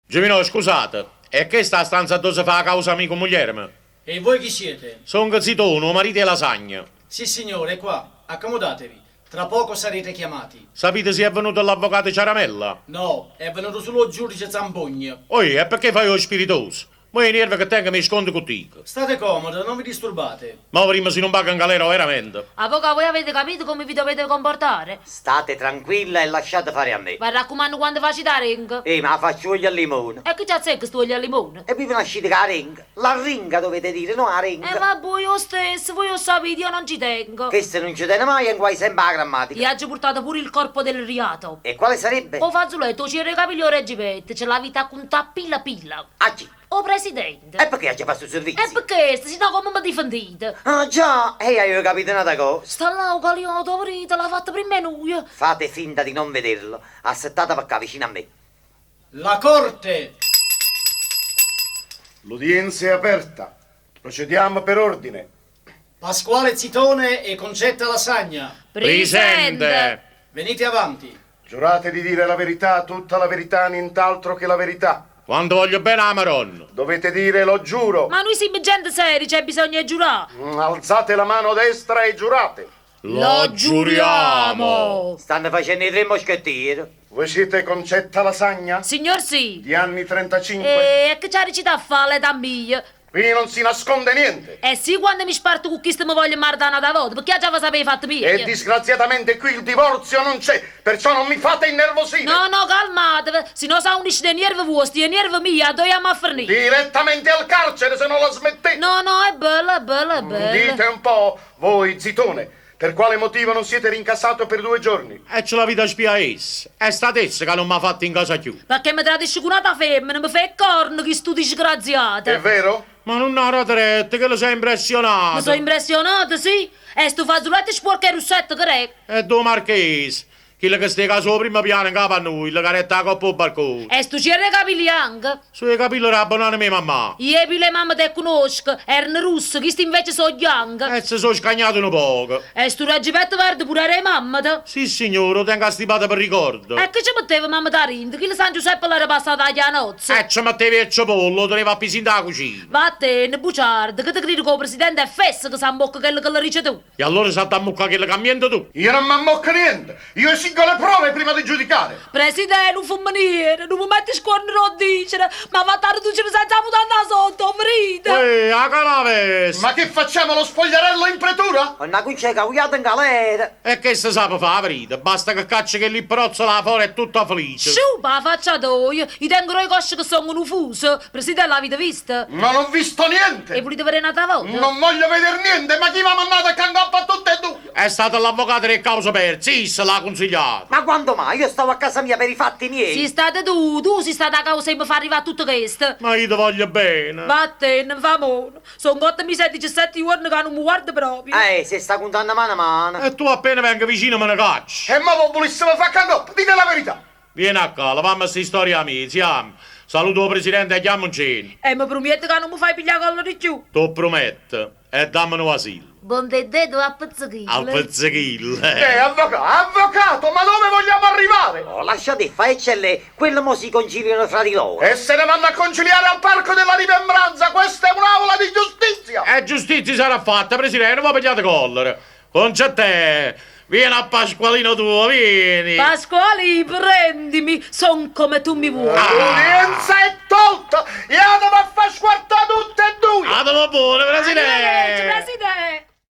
Giuvinò, scusate, è chesta 'a stanza addò se fa 'a causa mia cu muglierema? E voi chi siete? Songo Zitone, 'o marito 'e Lasagna. Sì signore, è qua. Accomodatevi. Tra poco sarete chiamati. Sapite si è venuto l'avvocato Ciaramella? No, è venuto sulo 'o giudice Zampogna. Oì, e pecché faje 'o spiritoso? Mo 'e nierve che tengo m' 'e sconto cu tico. State comodo, non vi disturbate. Mo vedimmo si nun vaco 'n galera overamente. Avvoca', voi avete capito come vi dovete comportare? State tranquilla e lasciate fare a me. V'arraccumanno quando facite 'a renga. Eh, ma 'a faccio uoglio a limone. E che c'azzecca st'uoglio a limone? E vi nascite cu 'a renga. L'arringa dovete dire, no 'a renga. E vabbuò, io 'o stesso, voi 'o ssapite, io non ci tengo. Chesta nun ce tene maje e 'nguaja sempe 'a grammatica. I' aggio purtato pure il corpo del riato. E quale sarebbe? O fazzuletto, 'o cierro 'e capilli e 'o reggipetto, ce l'avite 'a cuntà pila pila. A chi? O presidente. E pecché aggia fa stu servizio? E pecché, si no comme me difendite? Ah già, e io avevo capito n'ata cosa. Sta là 'o galioto, 'o verite, l'ha fatto primma 'e nuje. Fate finta di non vederlo, assettateve ccà vicino a me. La corte! L'udienza è aperta. Procediamo per ordine. Pasquale Zitone e Concetta Lasagna. Prisente! Venite avanti. Giurate di dire la verità, tutta la verità, nient'altro che la verità. Quanto voglio bene 'a Maronna! Dovete dire lo giuro. Ma nuje simmo gente seria, c'è bisogno 'e giurà. Alzate la mano destra e giurate. Lo giuriamo! Stanno facenno 'e tre moschettiere. Voi siete Concetta Lasagna? Signor sì. Di anni 35? E che ce 'a dicite a ffa' l'età mia? Qui non si nasconde niente! E si quando mi sparto cu chisto me voglio mmaretà n'ata vota, pecché aggia fa sapé 'e fatte mieje? E disgraziatamente qui il divorzio non c'è, perciò non mi fate innervosire! No, no, calmatevi, si no s'aunisceno 'e nierve vuoste e 'e nierve mieje, addò jammo a fernì? Direttamente al carcere se non la smettete! No, no, è bello, è bello, è bello. Dite un po', voi, Zitone, per quale motivo non siete rincasato per due giorni? E ce l'avita spià a essa. È stata essa ca nun m'ha fatto incasà cchiù. Pecché me tradisce cu n'ata femmena, me fa 'e corna, chistu disgraziato. È vero? Ma nun 'a date retta, chella s'è impressionata. Me so' impressionata, sì? E stu fazzuletto spuorco 'e russetto che d'è? È d' 'o Marchese. Chillo che sta 'e casa 'o primmo piano 'ncapo a nuje, chillo ca dette 'a coppa 'o balcone. E stu cierro 'e capille janche? So' 'e capille d' 'a bonanema 'e mammà. Io 'e pile 'e mammeta 'e cunosco, erano russe, chisti invece so' janche. E se so' scagnate nu poco. E stu reggipetto verde pure era 'e mammeta? Sissignore, 'o tengo astipato pe' ricordo. E che ce metteva mammeta 'a dinto? Chillo San Giuseppe l'era passato 'a chianozza. E ce metteva 'e cepolle, 'o teneva appiso 'int' 'a cucina. Vattene, buciardo, che te cride ca 'o presidente è fesso che s'ammocca chello che le dice tu? E allora s'ha da ammuccà chello ch'ammiente tu? Io non m'ammocco niente! Io esigo le prove prima di giudicare! Presidè, nun fummeniere, nun me mette scuorno d' 'o dicere, ma vatte a riducere senza 'a mutanda 'a sotto, 'o verite? Uè, 'a calavesta! Ma che facciamo lo spogliarello in pretura? Onna Cuncè ca vuiate 'n galera! E chesto sape fa' 'a verita, basta che caccia chelli prozzole 'a fora e tutta felice. Sciù, p' 'a faccia toja, i' tengo doje cosce che songo nu fuso, Presidè, l'avite visto? Non ho visto niente! E vulite vedè n'ata vota? Non voglio veder niente, ma chi v'ha mandato ccà 'ncoppa a tutte e duje? È stato l'avvocato d' 'e cause perze, isso l'ha cunsigliato. Ma quando mai? Io stavo a casa mia per i fatti miei. Si' stato tu, tu si' stato 'a causa 'e me fa arrivà a tutto chesto. Ma io te voglio bene. Vattenne, 'nfamone. Songo otto mise e diciassette juorne ca nun me guarde proprio. Eh, se sta cuntanno mano mano. E tu appena vengo vicino me ne cacce. E mo v'o vulisseve fa ccà 'ncoppa? Dite la verità. Viene a ccà, levammo sta storia 'a miezo, jammo. Saluta 'o presidente e ghiammuncenne. E me prumiette ca nun me fai piglià collera cchiù? T' 'o prumetto. E damme nu vasillo. Bontè dedo a pezzichillo. A pezzichillo. Eh, avvocato, avvocato, ma dove vogliamo arrivare? Oh, lasciate fa, eccellè, quelle mo si conciliano fra di loro. E se ne vanno a conciliare al Parco della Rimembranza, questa è un'aula di giustizia! E giustizia sarà fatta, presidente, nun ve pigliate collera. Concettè, vieni a Pasqualino tuo, vieni! Pasqualì, prendimi, son come tu mi vuoi. L'udienza è tolta, iateve a fa squartà tutte e duje! Jateve buono, presidè!